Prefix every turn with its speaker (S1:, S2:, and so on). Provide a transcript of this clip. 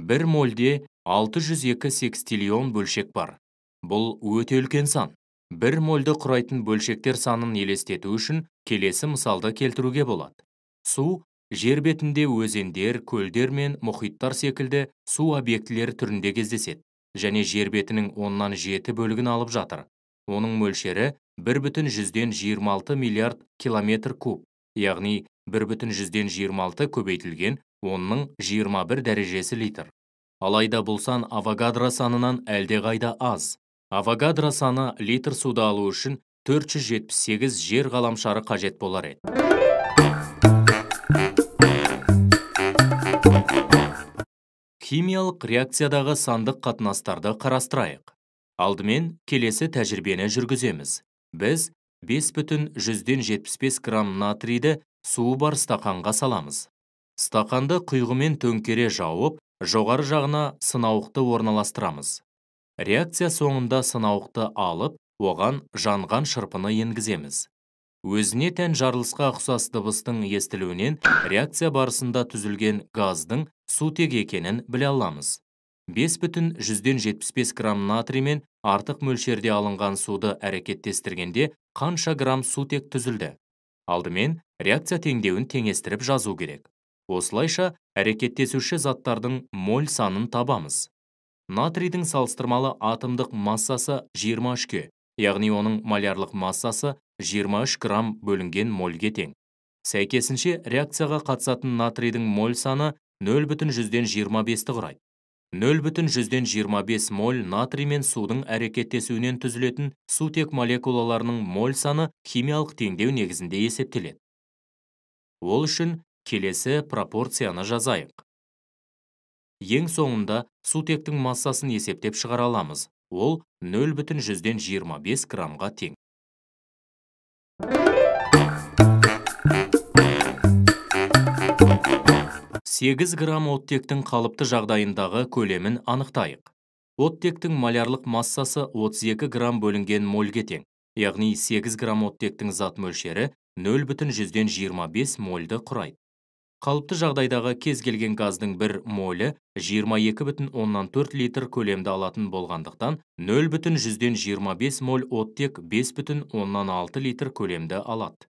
S1: 1 мольде 602 секстиллион бөлшек бар. Бұл өте үлкен сан. 1 мольді құрайтын бөлшектер санын елестету үшін келесі мысалды келтіруге болады. Су жер бетінде өзендер, көлдер мен мұхиттар секілді су объектілері түрінде кездеседі және жер бетінің 7 бөлігін алып жатыр. Оның мөлшері 1,26 миллиард километр куб, яғни 1,26 көбейтілген 10-ның 21 дәрежесі литр. Алайда бұл сан Авогадро санынан әлдеқайда аз. Авогадро саны литр суды алу үшін 478 жер ғаламшары қажет болар еді. Химиялық реакциядағы сандық қатынастарды қарастырайық. Алдымен келесі тәжірибені жүргіземіз. Біз 5,75 грамм натрийді суы бар стақанға саламыз. Стақанды құйғымен төңкере жауып, жоғары жағына сынауықты орналастырамыз. Реакция соңында сынауықты алып, оған жанған шырпыны енгіземіз. Өзіне тән жарылысқа ұқсас дыбыстың естілуінен реакция барысында түзілген газдың сутек екенін біле аламыз. 5,75 грамм натрий мен артық мөлшерде алынған суды әрекеттестіргенде қанша грамм сутек түзілді? Алдымен реакция теңдеуін теңестіріп жазу керек. Осылайша әрекеттесуші заттардың моль санын табамыз. Натрийдің салыстырмалы атомдық массасы 23-ке, яғни оның молярлық массасы 23 грамм бөлінген мольге тең. Сәйкесінше реакцияға қатысатын натрийдің моль саны 0,25-ті құрайды. 0,25 моль натрий мен судың әрекеттесуінен түзілетін сутек молекулаларының моль саны химиялық теңдеу негізінде есептеледі. Ол үшін келесі пропорцияны жазайық. Ең соңында сутектің массасын есептеп шығара аламыз. Ол 0,25 граммға тең. 8 грамм оттектің қалыпты жағдайындағы көлемін анықтайық. Оттектің молярлық массасы 32 грамм бөлінген мольге тең, яғни 8 грамм оттектің зат мөлшері 0,25 мольді құрайды. Қалыпты жағдайдағы кез келген газдың бір молі 22,4 литр көлемді алатын болғандықтан 0,25 моль оттек 5,6 литр көлемді алады.